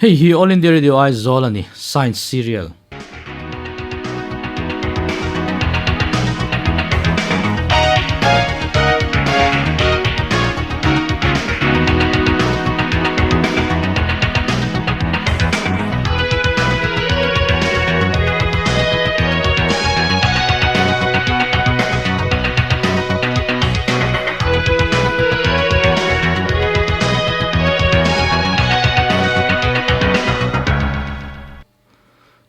Hei hi All India Radio Aizawl a ni, Science Serial.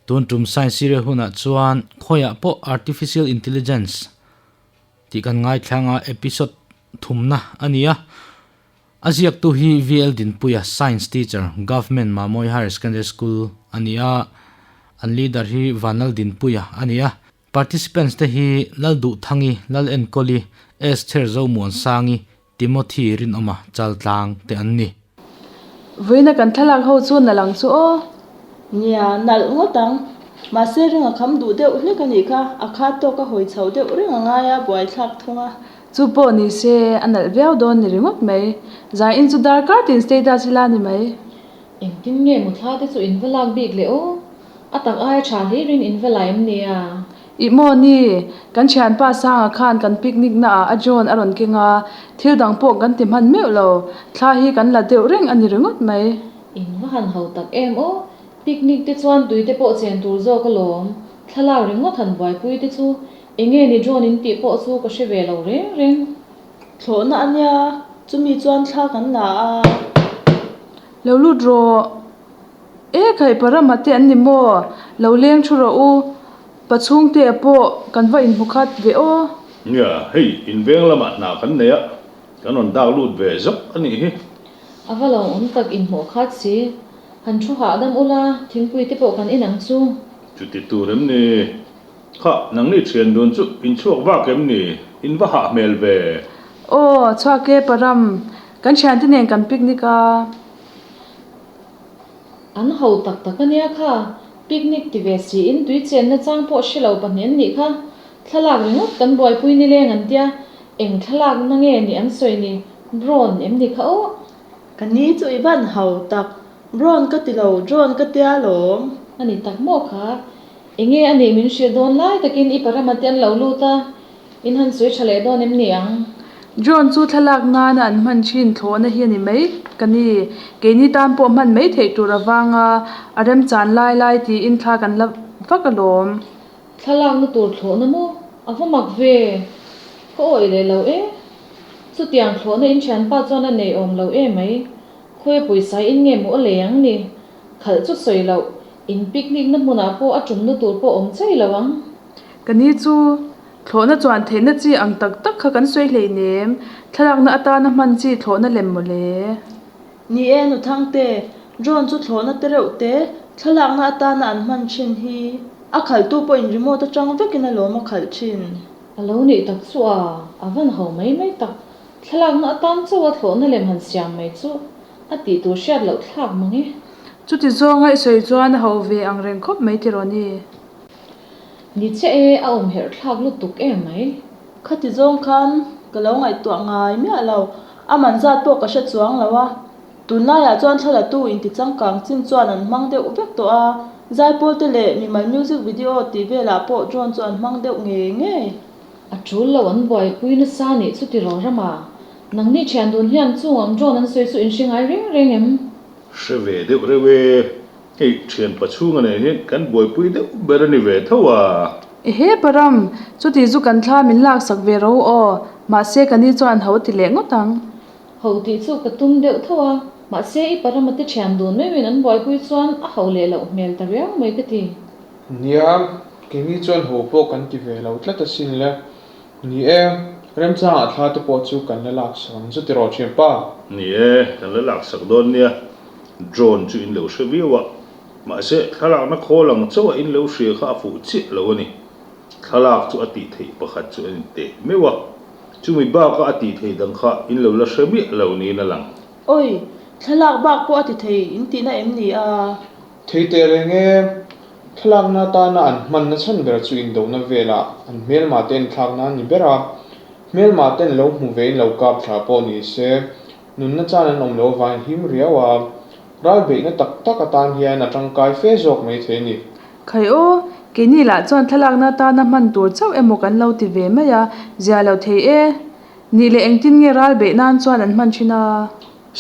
Tun tum Science Serial hunah chuan khawiah pawh Artificial Intelligence tih kan ngaithlang a, episode thumna a ni a. A ziaktu hi VL Dinpuia, Science Teacher, Government Mamawii Higher Secondary School a ni a, an leader hi Vanlal Dinpuia a ni a. Participants te hi Lalduhthangi, Lalenkawli, Esther Zomuansangi, Timothy Rinawma, Chaltlang te an ni. Vawiina kan thlalak ho chu nalh ang chu aw. Nia, nalh ngawt ang. Mahse ring a kham duh deuh hlek a nih kha, a khat tawk a hawi chhoh deuh reng a ngai a, buaithlak thung a. Chu pawh ni se, a nalh viau dawn ni ringawt mai. Zaiin chu darkar tin status ila ni mai. Engtin nge muthla te chu in va lak bik leh aw? A tak aia tha hlirin in va la em nia? Ih maw ni, kan thianpa Sanga khan kan picnic na ah a drone a rawn keng a, thil dang pawh kan ti hman meuh lo, thla hi kan la deuh reng a ni ringawt mai. In va han ho tak em aw, picnic te chuan tui te pawh chen tur zawk alawm, thlalak ringawt han buaipui te chu enge ni drone in tih pawh chu ka hre ve lo reng reng. Thlawhna a nia, chumi chuan thla kan la a. Lo lut rawh. E khaih parama te an ni maw? Lo leng thu rawh u. Pa chhungte a pawh kan va inhmu khat ve aw. Nia, hei inveng lamah hna kan nei a, kan rawn dak lut ve zawk a nih hi. A va lo awm tak inhmuh khat si. Han thu hahdam ula, thingpui te pawh kan in ang chu. Chuti tur em ni? Kha, nangni thian dun chu in chhuak vak em ni? In va hah hmel ve. Aw, chhuak e Param, kan thiante nen kan picnic a. An ho tak tak a nia kha, picnic ti ve siin tui chenna chang pawh hre lo pahnih an nih kha. Thlalak ringawt kan buaipui nileng an tia, eng thlalak na nge ni an sawi ni, drone em ni kha aw. Ka ni chu i van ho tak, drone ka ti lo, drone ka tia lawm. A ni tak maw kha, enge a nih min hrilh dawn lai takin i parama te an lo lut a, In han sawi tha leh dawn em ni ang? Drone chu thlalak nana an hman thin thlawhna hi a ni mai ka ni. Keini tan pawh hman mai theih tur avanga a remchan lai lai tiin thla kan la vak alawm. Thlalakna tur thlawhna maw? A va mak ve! Ka awih leh lo e. Chutiang thlawhna in thianpa chuan a nei awm lo e mai. Khawi pawisa in nge maw a lei ang ni? Khalh chu sawi loh, in picnic na hmunah pawh a tumna tur pawh awm chei lo ang. Ka ni chu thlawhna chuan theihna chi ang tak tak kha kan sawi hleinem, thlalakna atana hman chi thlawhna lem mawle. Ni e, nu Thangte, drone chu thlawhna te reuh te, thlalakna atana an hman thin hi a khalhtu pawhin remote atang vekin alawm a khalh thin. A lo nih tak chu a, a van ho mai mai tak. Thlalakna atan chauha thlawhna lem han siam mai chu a tih tur hriat loh thlak mang e. Chuti zawnga i sawi chuan a ho ve ang reng khawp mai tiraw ni? Ni chiah e, a awm herh thlak lutuk em mai. Khati zawng khan ka lo ngaihtuah ngai miah lo, a man zat pawh ka hre chuang lo a. Tunlaiah chuan thlalatu inti changkang chin chuan an hmang deuh vek tawh a, zaipawl te leh mimal music video tih velah pawh drone chu an hmang deuh ngei ngei. A tul lo an buaipui nasa nih chu tiraw Rama, nangni thian dun hian chung ang drone an sawi chu in hre ngai reng reng em? Hre ve deuh reuh e. Hei thian pachhunga nen hian kan buaipui deuh ber a ni ve tho a. Ehe Param, chuti zu kan thla min laksak ve ro aw, mahse ka ni chuan ho ti leh ngawt ang. Ho tih chu ka tum deuh tho a, mahse i Parama te thian dun meuhin an buaipui chuan a ho leh loh hmel ta riau mai ka ti. Nia, keini chuan ho pawh kan ti ve lo tlat asin le. Ni e, remchangah thla te pawh chu kan la laksak ang chu tiraw thianpa? Ni e, kan la laksak dawn nia. Drone chu in lo hre viau a, mahse thlalakna khawl ang chauh a in lo hria kha a fuh chiah lo a ni. Thlalak chu a tih theih pakhat chu a ni teh meuh a, chumi baka a tih theih dang kha in lo la hre miah lo niin a lang. Oi, thlalak bak pawh a ti thei in tihna em ni a? Thei teh reng e, thlalakna atana an hmanna chhan ber chu indona velah an hmelma te enthlakna a ni ber a, hmelma ten lo hmu ve in lo kap thla pawh ni se, Nunna chan an awm lo avangin him riau a, Ral beihna tak tak atan hian a tangkai fe zawk mai thei a ni. Khai aw, keini lah chuan thlalakna atana hman tur chauh emaw kan lo ti ve mai a, zia lo thei e. Nih leh engtin nge ral beih nan chuan an hman thin a?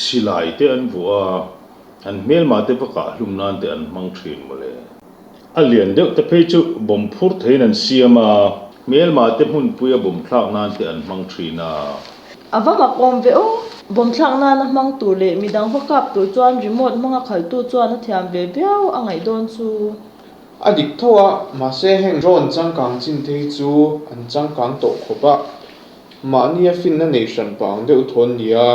Silai te an vuah a, an hmelma te va kah hlum nan te an hmang thin mawle. A lian deuh te phei chu bawm phur theiin an siam a, hmelma te hmunpui a bawm thlak nan te an hmang thin a. A va mak awm ve aw! Bawm thlak nana hmang tur leh midang va kap tur chuan remote hmanga khaltu chuan a thiam ve viau a ngaih dawn chu. A dik tho a, mahse heng drone changkang chin te hi chu an changkang tawh khawp a, mahni a finna nei hran pah ang deuh thawn nia.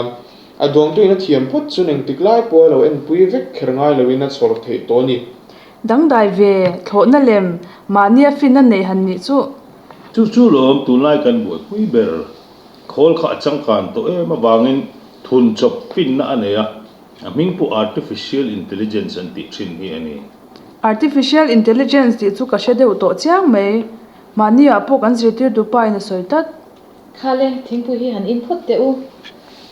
A duangtuin a thiam phawt chu engtik lai pawh a lo enpui vek kher ngai loin a chhawr theih tawh a ni. Dangdai ve, thlawhna lem, mahni a finna nei han nih chu. Chu chu lawm tunlai kan buaipui ber. Khawl kha a changkan tawh em avangin thun chawp finna a nei a, a hming pawh Artificial Intelligence an tih thin hi a ni. Artificial Intelligence tih chu ka hre deuh tawh chiang mai. Mahni ah pawh kan zirtirtu pa in a sawi tlat. Khale, thingpui hi han in phawt teh u.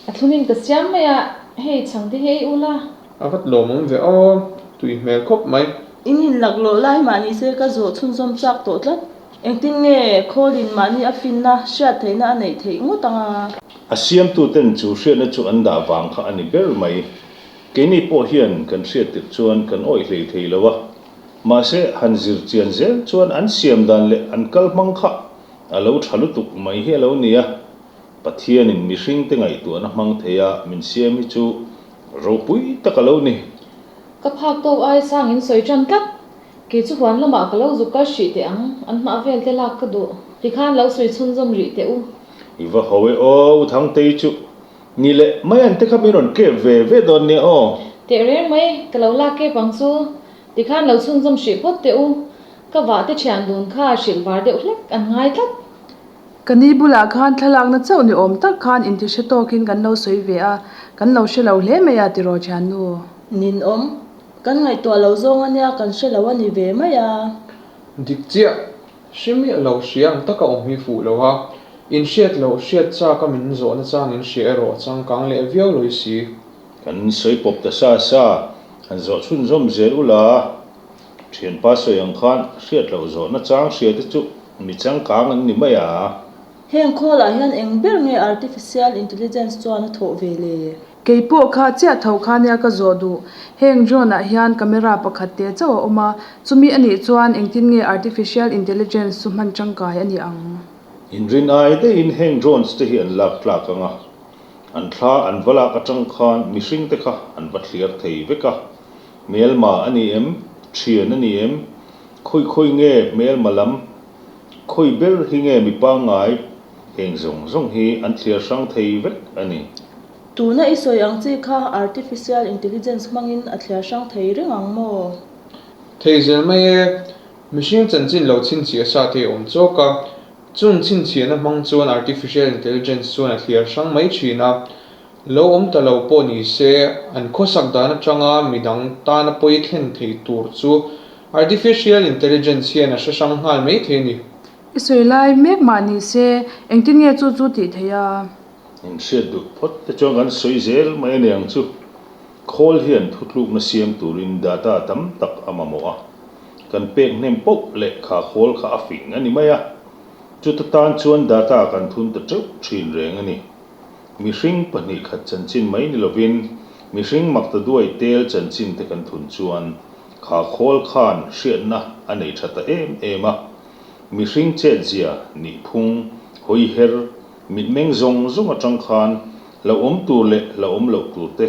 A thlumin ka siam mai a, hei chhang te hi ei ula. A vat lawmawm ve aw, tui hmel khawp mai. In inlaklawh lai mahni se ka zawh chhunzawm chak tawh tlat. Engtin nge khawlin mahni a finna hriat theihna a neih theih ngawt ang a? A siamtuten chu hriatna chu an dah vang kha a ni ber mai. Keini pawh hian kan hriat tirh chuan kan awih hlei thei lo a. Mahse, han zir chian zel chuan an siam dan leh an kal hmang kha a lo tha lutuk mai hi a lo ni a. Pathianin mihringte ngaihtuahna hmang theia min siam hi chu ropui tak a lo ni. Ka phak tawk ai sang in sawi tan tlat. Kei chu huan lamah ka lo zuk kal hrih teh ang, an hnah vel te lak ka duh. Tikhan lo sawi chhunzawm rih teh u. I va ho e aw, U Thangtei chu. Ni leh mai an te kha min rawn kep ve ve dawn nia aw. Teh reng mai, ka lo lak kep ang chu. Tikhan lo chhunzawm hrih phawt teh u. Ka vah te thian dun kha hrilh var deuh hlek an ngai tlat. Ka ni bulah khan thlalakna chauh ni awm tak khan intihre tawkin kan lo sawi ve a, kan lo hre lo hle mai a tiraw thiannu. Ninawm, Kan ngaihtuah lo zawng a nia kan hre lo a ni ve mai a. Dik chiah, hre miah lo hria ang taka awm hi fuh lo a, in hriat loh hriat chak a min zawhna chang in hria erawh a changkang leh viau loi si. Kan sawi pawp ta sa sa, han zawh chhunzawm zel ula, thianpa sawi ang khan hriat loh zawhna chang hria te chu mi changkang an ni mai a. Heng khawlah hian eng ber nge Artificial Intelligence chuan a thawh ve le? Kei pawh kha chiah tho kha nia ka zawh duh. Heng drone ah hian camera pakhat te chauh a awm a, chumi a nih chuan engtin nge artificial intelligence chu hman tangkai a nih ang? Inrin ai daihin heng drones te hi an lak tlak ang a, an thla an va lak atang khan mihring te kha an va thliar thei vek a, hmelma a ni em, thian a ni em, khawi khawi nge hmelma lam, khawi ber hi nge mi pangngai, heng zawng zawng hi an thliar hrang thei vek a ni. Tuna i sawi ang chi kha Artificial Intelligence hmangin a thliar hrang thei reng ang maw? Thei zel mai e, mihring chanchin lo chhinchhiah sa te awm chawk a, chung chhinchhiahna hmang chuan Artificial Intelligence chuan a thliar hrang mai thin a, lo awm ta lo pawh ni se an khawsak dan atanga midang tana pawi thlen thei tur chu Artificial Intelligence hian a hre hrang nghal mai thei a ni. I sawi lai mek mah ni se, engtin nge chu chu tih theih a? Inhriat duh phawt te chuan kan sawi zel mai a ni ang chu. Khawl hian thutlukna siam turin data tam tak a mamawh a, kan pek hnem poh leh kha khawl kha a fing a ni mai a. Chuta tan chuan data kan thun ta teuh thin reng a ni. Mihring pahnih khat chanchin mai ni lovin mihring makta duai tel chanchin te kan thun chuan kha khawl khan hriatna a nei tha ta em em a. Mihring chetzia nihphung hawiher Mitmeng zawng zawng atang khan hlauhawm tur leh hlauhawm loh tur te,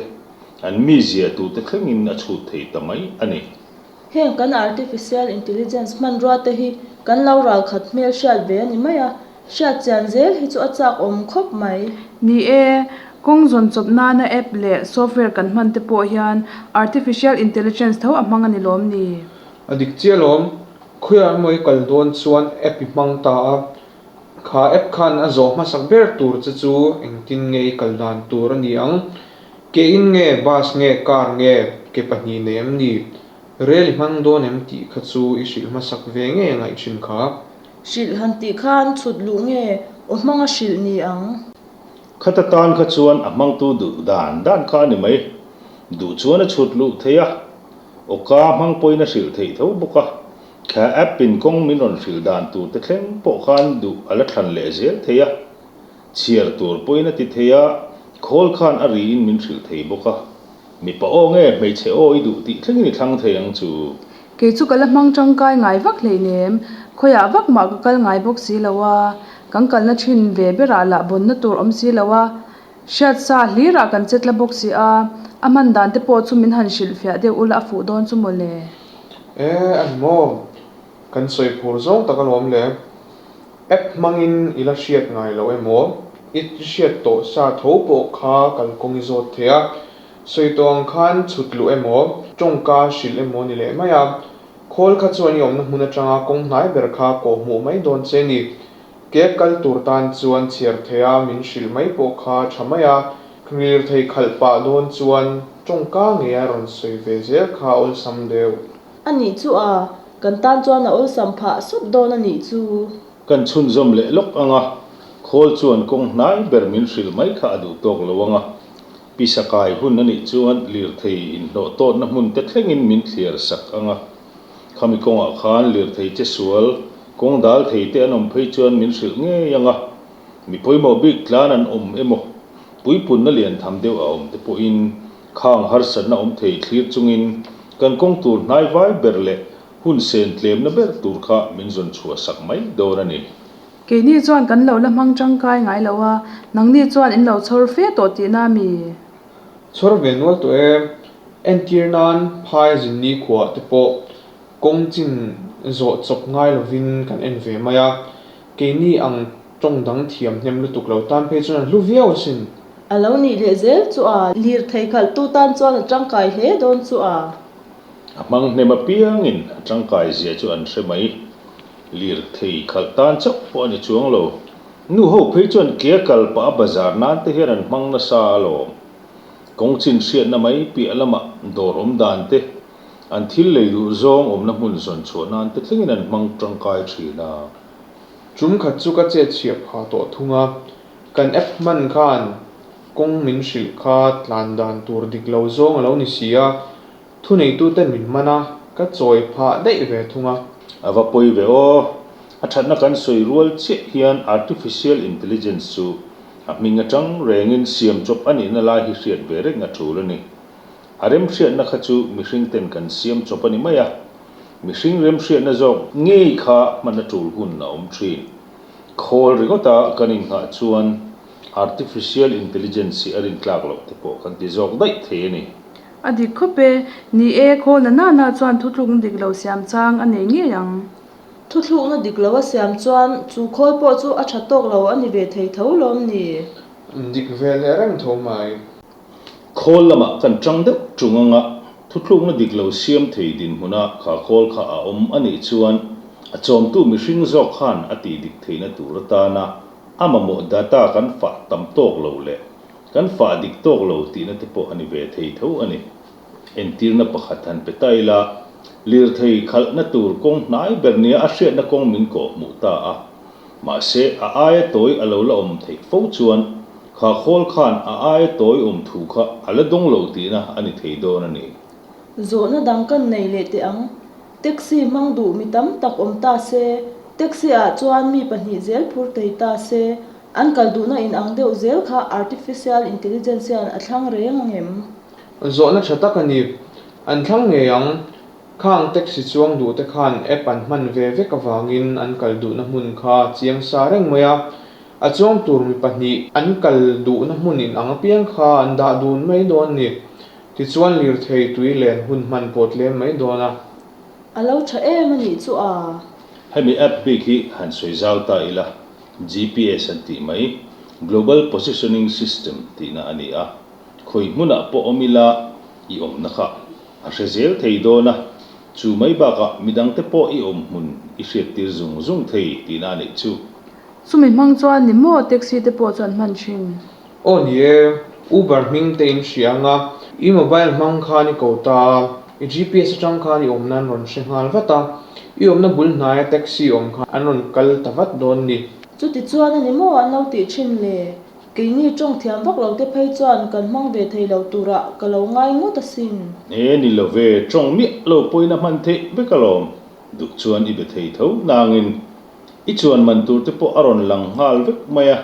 an mizia tute thlengin a chhut thei ta mai a ni. Heng kan Artificial Intelligence hmanrua te hi kan lo ral khat hmel hriat ve a ni mai a, hriat chian zel hi chu a chak awm khawp mai. Ni e, kawng zawn chawp nana app leh software kan hman te pawh hian Artificial Intelligence tho a hmang a ni lawm ni? A dik chiah lawm, khawiah emaw i kal dawn chuan app i hmang ta a, Kha app khan a zawh hmasak ber tur che chu engtin nge i kal dan tur a ni ang? Ke in nge, bus nge, car nge, ke pahnih nei em ni? Rel i hmang dawn em tih kha chu i hrilh hmasak ve ngei a ngaih thin kha. Hrilh han tih khan chhut luh nge aw hmanga hrilh ni ang? Khata tan kha chuan a hmangtu duh dan dan kha a ni mai. Duh chuan a chhut luh theih a, awka hmang pawhin a hrilh theih tho bawk a. Kha app in kawng min rawn hrilh dan tur te thleng pawh khan duh a la thlan leh zel thei a. Chhiar tur pawhin a ti thei a, khawl khan a riin min hrilh thei bawk a. Mipa aw nge hmeichhe aw i duh tih thlengin i thlang thei ang chu. Kei chu ka la hmang tangkai ngai vak hleinem, khawiah vak mah ka kal ngai bawk si lo a, kan kalna thin ve berah lah bawnna tur awm si lo a, hriat sa hlirah kan che tla bawk si a, a hman dan te pawh chu min han hrilh fiah deuh ula a fuh dawn chu mawle. E, a ni maw? Kan sawi phur zawng tak alawm le. App hmangin i la hriat ngai lo emaw? I hriat tawh sa tho pawh kha kalkawng i zawt thei a. Sawi tawh ang khan chhut luh emaw, tawngka hrilh emaw ni leh mai a. Khawl kha chuan i awmna hmun atanga kawng hnai ber kha kawh hmuh mai dawn che ni. Ke kal tur tan chuan chhiar thei a min hrilh mai pawh kha tha mai a. Lirthei khalh pah dawn chuan tawngka ngei a rawn sawi ve zel kha awlsam deuh. A nih chu a, kan tan chuan a awlsam phah sawt dawn a nih chu. Kan chhunzawm leh lawk ang a, khawl chuan kawng hnai ber min hrilh mai kha a duh tawk lo ang a. Pisa kai hun a nih chuan lirthei inhlawh tawtna hmun te thlengin min thliar sak ang a. Khami kawngah khan lirthei che sual, kawng dal thei te an awm phei chuan min hrilh ngei ang a. Mi pawimawh bik tlan an awm emaw, puipunna lian tham deuh a awm te pawhin khang harsatna awm thei thlir chungin kan kawng tur hnai vai ber leh hun sen tlemna ber tur kha min zawn chhuah sak mai dawn a ni. Keini chuan kan lo la hmang tangkai ngai lo a, nangni chuan in lo chhawr fe tawh tihna mi? Chhawr ve nual tawh e. Entir nan phai zinni khuah te pawh kawng chin zawh chawp ngai lovin kan en ve mai a, keini ang tawng dang thiam hnem lutuk lo tan phei chuan a hlu viau asin. A lo nih leh zel chu a, lirthei khalhtu tan chuan a tangkai hle dawn chu a. A hmang hnem apiangin a tangkai zia chu an hre mai. Lirthei khalh tan chauh pawh a ni chuang lo. Nu ho phei chuan ke a kal pah a bazar nan te hian an hmang nasa alawm. Kawng chin hriatna mai piah lamah dawr awm dan te, an thil lei duh zawng awmna hmun zawn chhuah nan te thlengin an hmang tangkai thin a. Tum khat chu ka chet chhiah pha tawh thung a, kan app hman khan kawng min hrilh kha tlan dan tur dik lo zawng a lo ni si a, Thuneituten min man a, ka chawi phah daih ve thung a. A va pawi ve aw. A thatna kan sawi rual chiah hian Artificial Intelligence chu a hming atang rengin siam chawp a nihna lai hi hriat ve reng a tul a ni. A remhriatna kha chu mihring ten kan siam chawp a ni mai a. Mihring remhriatna zawk ngei kha hman a tul hun a awm thin. Khawl ringawta kan innghah chuan Artificial Intelligence hi a rintlak loh te pawh kan ti zawk daih thei a ni. A dik khawp e. Ni e, khawl na nana chuan thuthlukna dik lo siam chang a nei ngei ang. Thuthlukna dik lo a siam chuan chu khawl pawh chu a tha tawk lo a ni ve thei tho lawm ni? Dik ve leh reng tho mai. Khawl lamah kan tang deuh tung anga thuthlukna dik lo siam thei dinhmuna kha khawl kha a awm a nih chuan a chawmtu mihring zawk khan a tih dik theihna tur atana a mamawh data kan fah tam tawk lo leh Kan fah dik tawk lo tihna te pawh a ni ve thei tho a ni. Entirna pakhat han pe ta ila, lirthei khalhna tur kawng hnai ber nia a hriatna kawng min kawh hmuh ta a. Mahse, a aia tawi a lo la awm theih fo chuan kha khawl khan a aia tawi awm thu kha a la dawng lo tihna a ni thei dawn a ni. Zawhna dang kan nei leh teh ang. Taxi hmang duh mi tam tak awm ta se, taxi ah chuan mi pahnih zel phur thei ta se, An kal duhna in ang deuh zel kha artificial intelligence hian a thlang reng ang em? Zawhna tha tak a ni. An thlang ngei ang. Khang taxi chuang duh te khan app an hman ve vek avangin an kal duhna hmun kha a chiang sa reng mai a. A chuang tur mi pahnih an kal duhna hmun in ang apiang kha an dah dun mai dawn ni. Tichuan lirthei tui len hun hman pawh tlem mai dawn a. A lo tha em a nih chu a. Hemi app bik hi han sawi zau ta ila. GPS an tih mai, Global Positioning System tihna a ni a. Khawi hmunah pawh awm ila i awmna kha a hre zel thei dawn a, chu mai bakah midangte pawh i awm hmun i hriattir zung zung thei tihna a nih chu. Chumi hmang chuan ni maw taxi te pawh chuan hman thin? Aw ni e, Uber hming te in hria ang a, i mobile hmang khan i ko ta a, i GPS atang khan i awmna an rawn hre nghal vat a, i awmna bul hnaia taxi awm kha an rawn kal ta vat dawn ni. Chuti chuan a ni maw an lo tih thin le? Keini tawng thiam vak lo te phei chuan kan hmang ve thei lo turah ka lo ngai ngawt asin. E ni lo ve, tawng miah lo pawhin a hman theih vek alawm. Duh chuan i be thei tho nangin i chuan man tur te pawh a rawn lang nghal vek mai a,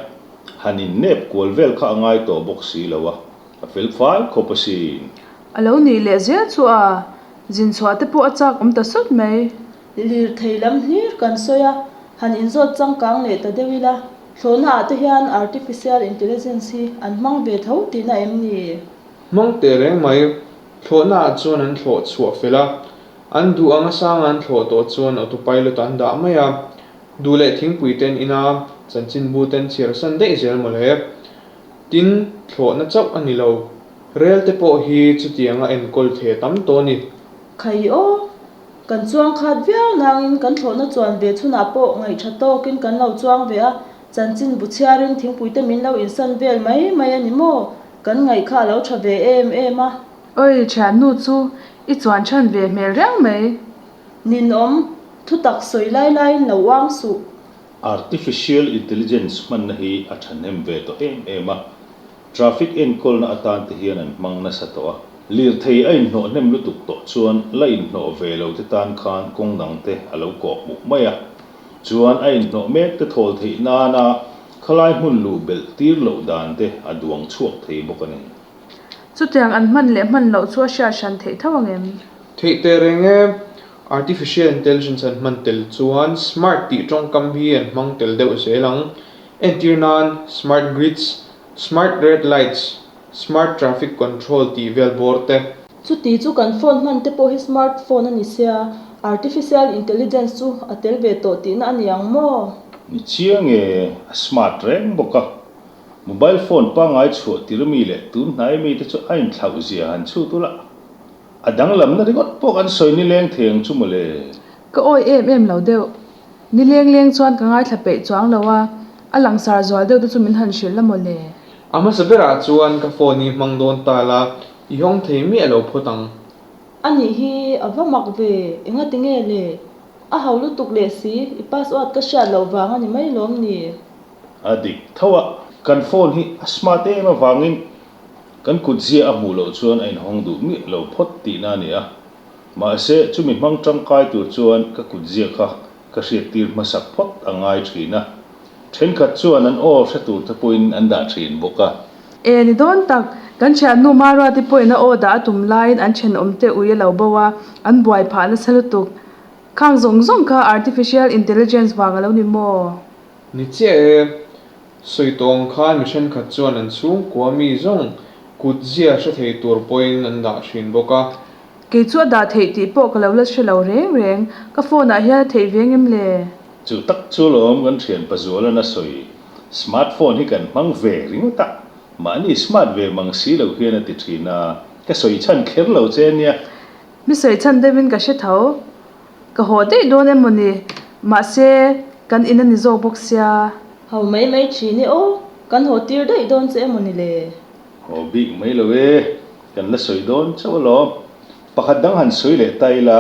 han in nep kual vel kha a ngai tawh bawk si lo a, a fel fai khawp asin. A lo nih leh zel chu a, zin chhuah te pawh a chak awm ta sawt mai. Lirthei lam hlir kan sawi a, han inzawt changkang leh ta deuh ila, thlawhna ah te hian Artificial Intelligence hi an hmang ve tho tihna em ni? Hmang teh reng mai, thlawhna ah chuan an thlawh chhuah fel a, an duh anga sanga an thlawh tawh chuan autopilot an dah mai a, duh leh thingpui ten ina chanchinbu ten chhiar san daih zel mawle. Tin, thlawhna chauh a ni lo, rel te pawh hi chutianga enkawl thei a tam tawh a ni. Khai aw! Kan chuang khat viau nangin kan thlawhna chuan ve chhunah pawh ngaihṭha tawkin kan lo chuang ve a, chanchin bu chhiarin thingpuite min lo insan vel mai mai a ni maw? Kan ngaih kha a lo ṭha ve em em a. Oi, ṭhiannu chu i chuan chhan ve hmel reng mai. Ninawm, thutak sawi lai laiin lo uang suh. Artificial Intelligence hmanna hi a ṭhahnem ve tawh em em a, Traffic enkawlna atan te hian an hmang nasa tawh a, lirthei a inhnawh hnem lutuk tawh chuan la inhnawh ve lo te tan khan kawng dang te a lo kawh hmuh mai a, chuan a inhnawh mek te thawl theih nana khalai hmun luh belh tir loh dan te a duang chhuak thei bawk a ni. Chutiang an hman leh hman loh chu a hriat hran theih tho ang em? Theih teh reng e, Artificial Intelligence an hman tel chuan smart tih tawngkam hi an hmang tel deuh zel ang. Entir nan, smart grids, smart red lights, smart traffic control tih vel bawr te. Chuti chu kan phone hman te pawh hi smart phone a ni sia, artificial intelligence chu a tel ve tawh tihna a ni ang maw? Ni chiang e, a smart reng bawk a. Mobile phone pangngai chhuah tir mi leh tun hnai mi te chu a inthlauh zia han chhut ula, a danglamna ringawt pawh kan sawi nileng thei ang chu mawle. Ka awi em em lo deuh. Ni leng leng chuan ka ngaithla peih chuang lo a, a langsar zual deuh te chu min han hrilh la maw le? A hmasa berah chuan ka phone hi hmang dawn ta la, i hawng thei miah lo phawt ang. A nih hi a va mak ve, engati nge le? A ho lutuk leh si, i password ka hriat loh vang a ni mai lawm ni? A dik tho a, kan phone hi a smart em avangin kan kutzia a hmuh loh chuan a inhawng duh miah lo phawt tihna a ni a. Mahse, chumi hmang tangkai tur chuan ka kutzia kha ka hriattir hmasak phawt a ngai thin a. Thenkhat chuan an aw hre tur te pawhin an dah thin bawk a. E ni dawn tak, kan thiannu Maruati pawhin a aw dah a tum laiin an thenawmte ui a lo bo a, an buai phah nasa lutuk. Khang zawng zawng kha artificial intelligence vang a lo ni maw? Ni chiah e, sawi tawh ang khan mi thenkhat chuan an chhungkua mi zawng kutzia hre thei tur pawhin an dah thin bawk a. Kei chu a dah theih tih pawh ka lo la hre lo reng reng, ka phone ah hian a theih veng em le? Chu tak chu lawm kan thian Pazualan a sawi, smart phone hi kan hmang ve ringawt a, mahni smart ve mang si lo hian a ti thin a, ka sawi chhan kher lo che nia. Mi sawi chhan deuhin ka hre tho, ka haw daih dawn em mawni, mahse kan in a ni zawk bawk sia. Ho mai mai thin e aw, kan haw tir daih dawn che em mawni le? Haw bik mai lo e, kan la sawi dawn chauh alawm. Pakhat dang han sawi leh ta ila,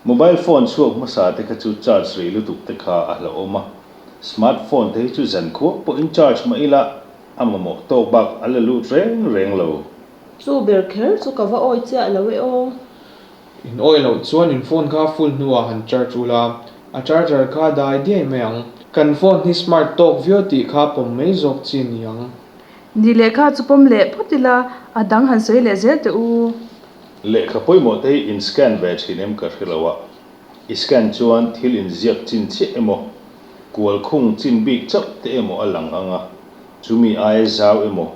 mobile phone chhuak hmasa te kha chu charge rei lutuk te kha a hlauhawm a, smart phone te hi chu zankhua pawhin charge mah ila a mamawh tawk bak a la lut reng reng lo. Chu ber kher chu ka va awi chiah lo e aw. In awi loh chuan in phone kha full hnuah han charge ula, a charger kha dai diai mai ang. Kan phone hi smart tawk viau tih kha pawm mai zawk chi ni ang. Ni lehkha chu pawm leh phawt ila, a dang han sawi leh zel teh u. Lehkha pawimawh te hi in scan ve thin em ka hre lo a, i scan chuan thil inziak chin chiah emaw, kual khung chin bik chauh te emaw a lang ang a, chumi aia zau emaw,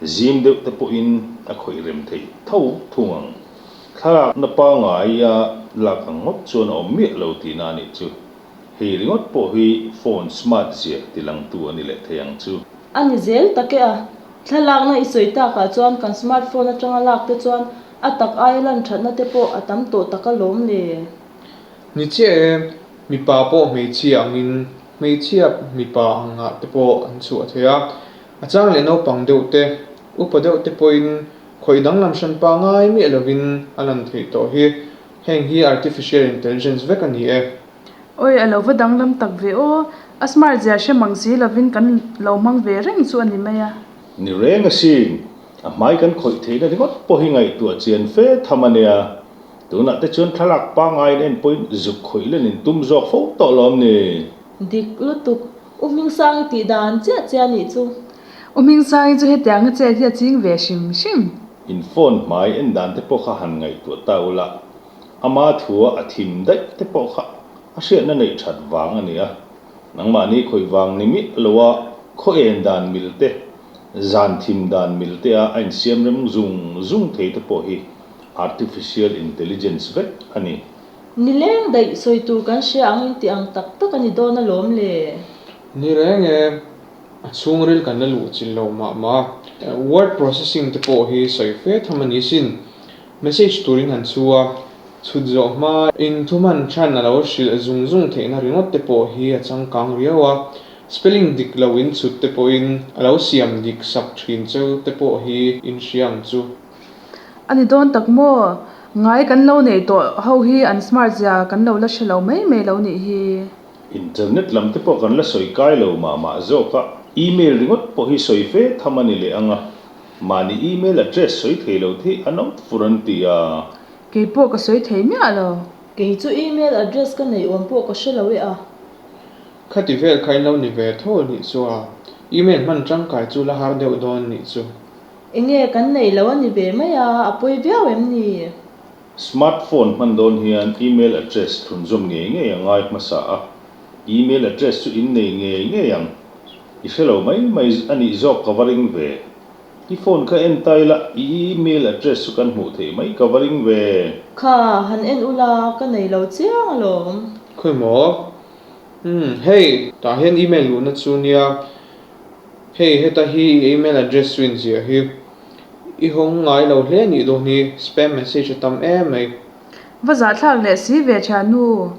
zim deuh te pawhin a khawih rem theih tho thung ang. Thlalakna pangngaia lak ang ngawt chuan a awm miah lo tihna a nih chu. Hei ringawt pawh hi phone smart zia tilangtu a ni leh thei ang chu. A ni zel tak e a. Thlalakna i sawi takah chuan kan smart phone atanga lak te chuan a tak aia lan thatna te pawh a tam tawh tak alawm le. Ni chiah e, mipa pawh hmeichhia angin hmeichhia mipa angah te pawh an chhuah thei a. A chang leh naupang deuh te, upa deuh te pawhin khawih danglam hran pangai miah lovin a lan theih tawh hi. Heng hi artificial intelligence vek a ni e. Awi, a lo va danglam tak ve aw. A smart zia hre mang si lovin kan lo hmang ve reng chu a ni mai a. Ni reng asin, a hmai kan khawih theihna ringawt pawh hi ngaihtuah chian fe tham a nia. Tunah te chuan thlalak pangaiin en pawhin zuk khawih len in tum zawk fo tawh lawm ni? Dik lutuk, U Hmingsangi tih dan chiah chiah a nih chu. U Hmingsangi chu hetianga chet hi a ching ve hrim hrim. In phone hmai en dan te pawh kha han ngaihtuah ta ula, ama thua a thim daih te pawh kha a hriatna neih that vang a ni a. Nangmahni khawih vang ni miah loa khaw en dan mil te, zan thim dan mil te a a insiam rem zung zung thei te pawh hi artificial intelligence vek a ni. Nileng daih sawi tur kan hria ang inti ang tak tak a ni dawn alawm le. Ni reng e, a chhungril kan la luh chilh lo mah mah. Word processing te pawh hi sawi fe tham a ni sin. Message turin han chhu a, chhut zawh hma in thuhman than a lo hrilh zung zung theihna ringawt te pawh hi a changkang riau a, spelling dik lo in chhut te pawhin a lo siam dik sak thin cheu te pawh hi in hria ang chu. A ni dawn tak maw? Ngai kan lo neih tawh ho hi an smart zia kan lo la hre lo mai mai lo nih hi. Internet lam te pawh kan la sawi kai lo mah mah zawk a, email ringawt pawh hi sawi fe tham a ni leh ang a. Mahni email address sawi thei lo te hi an awm fur an ti a. Kei pawh ka sawi thei miah lo. Kei chu email address ka neih awm pawh ka hre lo e a. Khati vel kha in lo ni ve tho nih chu a. Email hman tangkai chu la har deuh dawn nih chu. Enge kan neih lo a ni ve mai a, a pawi viau em ni? Smart phone hman dawn hian email address thlunzawm ngei ngei a ngai hmasa a. Email address chu in nei ngei ngei ang. I hre lo mai mai a nih zawk ka va ring ve. I phone kha en ta ila i email address chu kan hmuh theih mai ka va ring ve. Kha, han en ula, ka nei lo chiang alawm. Khawi maw? Umm, hei, tah hian email luhna chu nia. Hei, heta hi i email address chu inziah hi. I hawng ngai lo hle nih dawn hi, spam message a tam em mai. Va zahthlak leh si ve thiannu.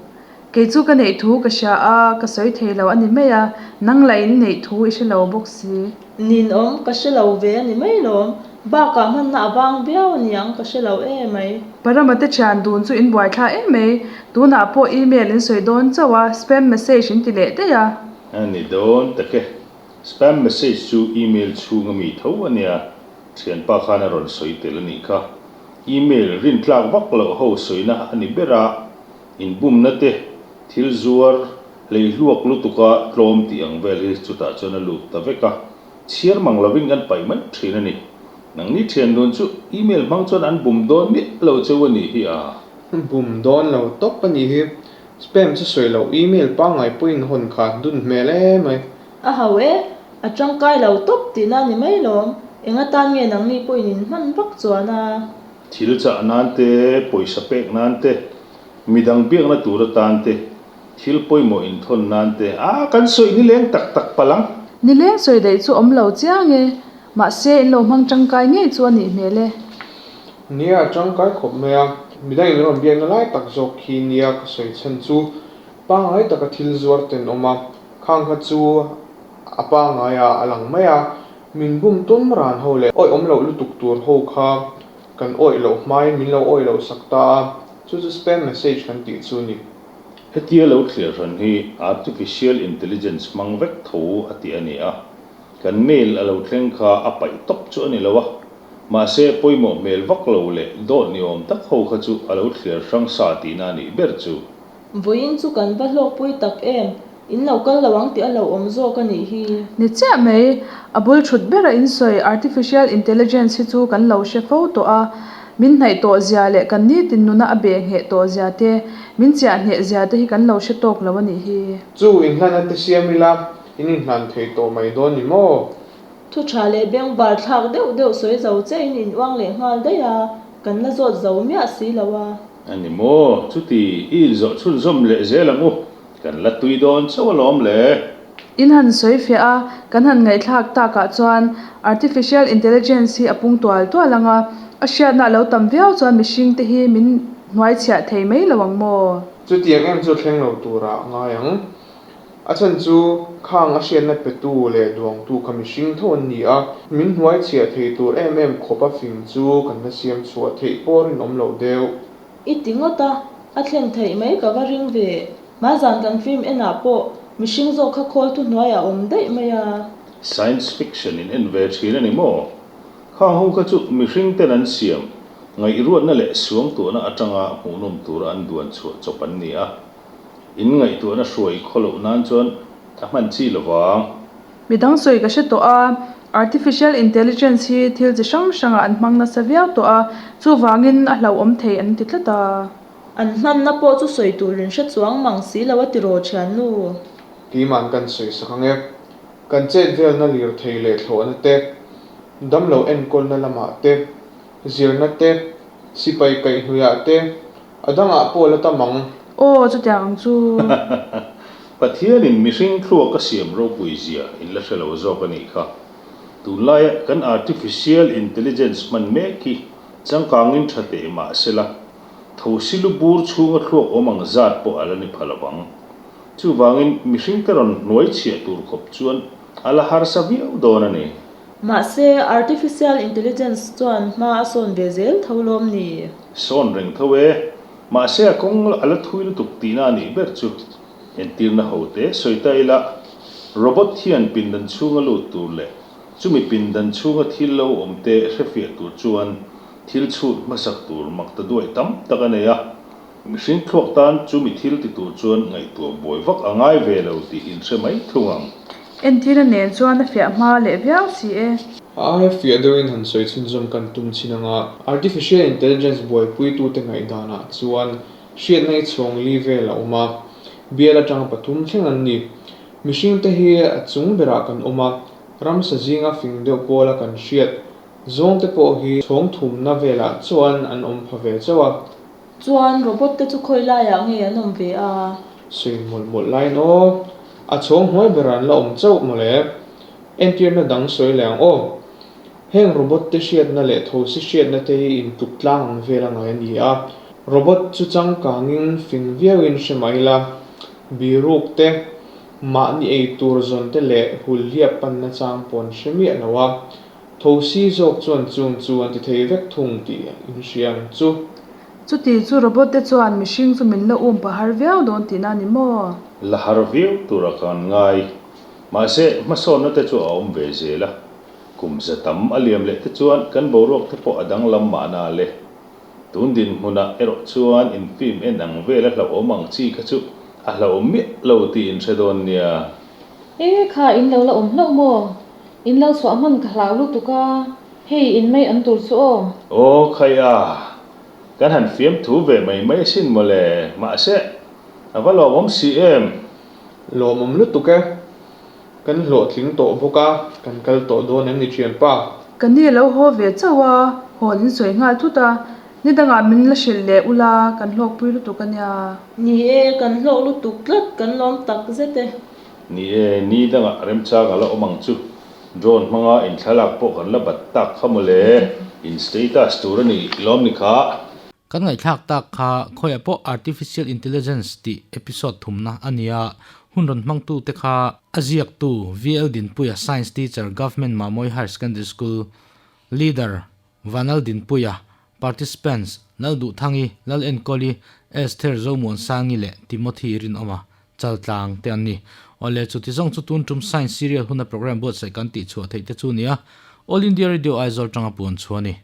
Kei chu ka neih thu ka hria a, ka sawi thei lo a ni mai a, nang lah in neih thu i hre lo bawk si. Ninawm, ka hre lo ve a ni mai lawm. Bakah hmanna a vang viau a niang, ka hre lo e mai. Parama te thian dun chu in buaithla em mai, tunah pawh email in sawi dawn chauh a, spam message in ti leh daih a. A ni dawn tak e, spam message chu email chhung a mi tho a nia, thianpa khan a rawn sawi tel a nih kha. Email rintlak vak loh ho sawina a ni ber a. Inbumna te, thil zuar, hleihluak lutuka tlawm tih ang vel hi chutah chuan a lut ta vek a, chhiar mang lovin kan paih mai thin a ni. Nangni thian dun chu email hmang chuan an bum dawn miah lo cheu a nih hi a. Bum dawn lo tawp a nih hi. Spam chu sawi loh email pangngai pawhin hawn kha dun hmel em mai. A ho e, a tangkai lo tawp tihna a ni mai lawm. Eng atan nge nangni pawhin in hman vak chuan a? Thil chah nan te, pawisa pek nan te, midang biakna tur atan te, thil pawimawh inthawn nan te, a kan sawi nileng tak tak palh ang. Nileng sawi daih chu awm lo chiang e, mahse in lo hmang tangkai ngei chu a nih hmel e. Nia, a tangkai khawp mai a, midang in rawn biakna lai tak zawk khi nia ka sawi chhan chu pangngai taka thil zuar ten awm a, khang kha chu a pangngai ah a lang mai a, Min bum tum ran ho leh awih awm loh lutuk tur ho kha kan awih loh hmain min lo awih loh sak ta a, chu chu spam message kan tih chu ni. Hetia lo thlir hran hi artificial intelligence hmang vek tho a ti a ni a, kan mail a lo thleng kha a paih tawp chu a ni lo a, mahse pawimawh hmel vak lo leh dawt ni awm tak ho kha chu a lo thlir hrang sa tihna a nih ber chu. Vawiin chu kan va hlawkpui tak em? In lo kal lo ang tih a lo awm zawk a nih hi. Ni chiah mai, a bul thut bera in sawi Artificial Intelligence hi chu kan lo hre fo tawh a, min hnaih tawh zia leh kan nitin nuna a beh ngheh tawh zia te, min chiah hneh zia te hi kan lo hre tawk lo a nih hi. Chu inhlanna te siam ila, in inhlan thei tawh mai dawn ni maw? Thu tha leh bengvar thlak deuh deuh sawi zo che in in uang leh nghal daih a, kan la zawt zo miah si lo a. A ni maw? Chuti i inzawh chhunzawm leh zel ang u. Kan la tui dawn chauh alawm le. In han sawi fiah a, kan han ngaihthlak takah chuan Artificial Intelligence hi a pung tual tual ang a, a hriatna a lo tam viau chuan mihring te hi min hnuaichhiah thei mai lo ang maw? Chutiang em chu thleng lo turah ngai ang. A chhan chu khang a hriatna petu leh duangtu kha mihring tho an ni a, min hnuaichhiah thei tur em em khawp a fing chu kan la siam chhuah theih pawh rinawm loh deuh. I ti ngawt a, a thlen theih mai ka va ring ve. Hmazan kan film enah pawh mihring zawk kha khawl thu hnuaiah a awm daih mai a. Science fiction in en ve thin a ni maw? Khang ho kha chu mihring ten an siam, ngaihruatna leh suangtuahna atanga hmuhnawm tura an duan chhuah chawp an ni a. In ngaihtuahna hruai khaw loh nan chuan a hman chi lovang. Midang sawi ka hre tawh a, artificial intelligence hi thil chi hrang hrangah an hmang nasa viau tawh a, chuvangin a hlauhawm thei an ti tlat a. An hmanna pawh chu sawi turin hre chuang mang si lo a tiraw thiannu. Keimahn kan sawi sak ang e. Kan chet velna lirthei leh thlawhna te, damlo enkawlna lamah te, zirna te, sipai kaihhnuiah te, a dangah pawh la tam ang. Aw, chutiang ang chu. Pathianin mihring thluak a siam ropui zia in la hre lo zawk a nih kha. Tunlaia kan artificial intelligence hman mek hi changkangin tha teh mah sela, thosi lu bur chhunga thluak awm ang zat pawh a la ni pha lovang. Chuvangin mihringte rawn hnuai chhiah tur khawp chuan a la harsa viau dawn a ni. Mahse, artificial intelligence chuan hma a sawn ve zel tho lawm ni? Sawn reng tho e. Mahse a kawng a la thui lutuk tihna a nih ber chu. Entirna ho te sawi ta ila, robot hian pindan chhunga lut tur leh chumi pindan chhunga thil lo awm te hrefiah tur chuan thil chhut hmasak tur mak ta duai tam tak a nei a. Mihring thluak tan chumi thil ti tur chuan ngaihtuah buai vak a ngai ve lo tih inhre mai thung ang. Entirna nen chuan a fiah hma leh viau si e. A aia fiah deuhin han sawi chhunzawm kan tum chin anga Artificial Intelligence buaipuitute ngaihdanah chuan hriatna i chhawng li vel a awm a, bial atanga pathum thleng an ni. Mihringte hi a chung berah kan awm a, ramsa zinga fing deuh pawla kan hriat zawngte pawh hi chhawng thumna velah chuan an awm pha ve chauh a. Chuan robot te chu khawi laiah nge an awm ve a? Sawi mawlh mawlh laiin aw, a chhawng hnuai berah an la awm chauh mawle. Entirna dang sawi leh ang aw. Heng robot te hriatna leh thosi hriatna te hi intluk tlang ang vel a ngai a ni a. Robot chu changkangin fing viauin hre mah ila, biruk te, mahni ei tur zawn te leh hulhliap panna chang pawh an hre miah lo a. Thosi zawk chuan chung chu an ti thei vek thung tih in hria ang chu. Chuti chu robot te chuan mihring chu min la um pah har viau dawn tihna a ni maw? La har viau tura kan ngai. Mahse, hmasawnna te chu a awm ve zel a. Kum za tam a liam leh te chuan kan boruak te pawh a danglam mahna le. Tun dinhmunah erawh chuan in film en ang vel a hlauhawm ang chi kha chu a hlauhawm miah lo tih in hre dawn nia. E kha in lo la awm hlauh maw? In lo chhuah hman ka hlau lutuk a, hei in mai an tur chu aw. Aw khai a, kan han fiam thu ve mai mai asin mawle, mahse a va lawmawm si em? Lawmawm lutuk e, kan hlawhtling tawh bawk a, kan kal tawh dawn em ni thianpa? Ka ni lo haw ve chauh a, hawn in sawi nghal thut a, ni dangah min la hrilh leh ula, kan hlawkpui lutuk a nia. Ni e, kan hlawk lutuk tlat, kan lawm tak zet e. Ni e, ni dangah remchang a la awm ang chu. Drone hmanga in thlalak pawh kan la bat tak kha mawle, in status tur a ni lawm ni kha. Kan ngaihthlak tak kha khawiah pawh Artificial Intelligence tih episode thumna a nia, hun rawn hmangtute kha a ziaktu VL Dinpuia Science Teacher Government Mamawii Higher Secondary School Leader Vanal Dinpuia Participants, Lalduhthangi, Lalenkawli, Esther Zomuansangi leh Timothy Rinawma, Chaltlang te an ni. Awle, chuti zawng chu tun tum Science Serial huna program buatsaih kan tihchhuah theih te chu nia, All India Radio Aizawl tanga puan chhuah a ni.